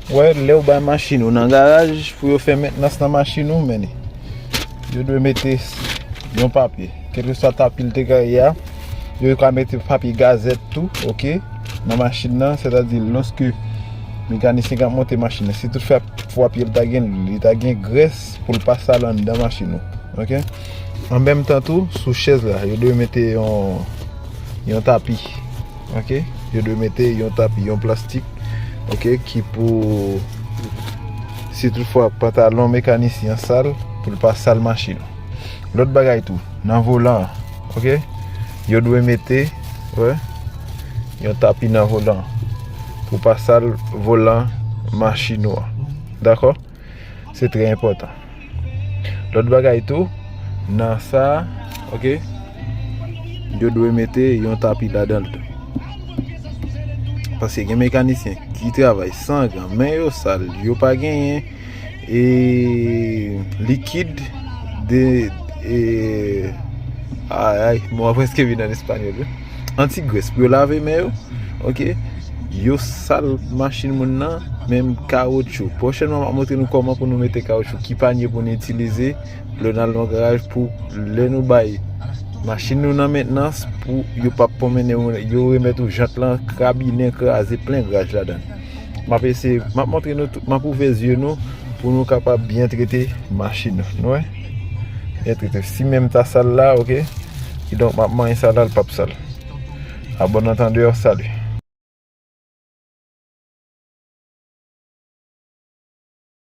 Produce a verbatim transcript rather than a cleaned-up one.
Wè, lè w bay machin ou nan garaj pou yo fè mentnans nan machin ou, men yo dwe mete yon papye, kèlkeswa tapi l te ka ye a, yo ka mete papye gazèt tou, oke, nan machin nan, sètadi lòske mekanisyen k ap monte machin nan, si toutfwa fwa pye l ta gen, li ta gen grès pou l pa sal anndan machin ou, oke. An menm tan tou, sou chèz la, yo dwe mete yon, yon tapi, oke. Yo dwe mete yon tapi, yon plastik, oke, ki pou, si toutfwa pantalon mekanisyen an sal, pou l pa sal machin ou. Lòt bagay tou, nan volan an, oke, yo dwe mete, wè, yon tapi nan volan an, pou pa sal volan machin ou an. Dakò? Se trè enpòtan. Lòt bagay tou, nan sa, oke, yo dwe mete yon tapi ladan l tou. Paske gen mekanisyen ki travay san gant, men yo sal, yo pa genyen e likid de, e, ay, ay, mo a prèske vin an espanyòl, wi. Anti grès pou yo lave men yo, oke. Yo sal machin moun nan, menm kawotchou. Pwochènman, m ap montre nou kòman pou nou mete kawotchou, ki panye pou nou itilize lè n al nan garaj pou lè nou bay machin nou nan mentnans, pou yo p ap pwomennen, yo remèt ou jant lan, kabinen kraze, plen graj ladan l. M ap eseye, m ap montre nou tout, m ap ouvè zye nou pou nou kapab byen trete machin nou. Nou wè? Byen trete. Si menm ta sal la, oke? Kidonk, m ap manyen sa la, l p ap sal. A bon antandè, salye.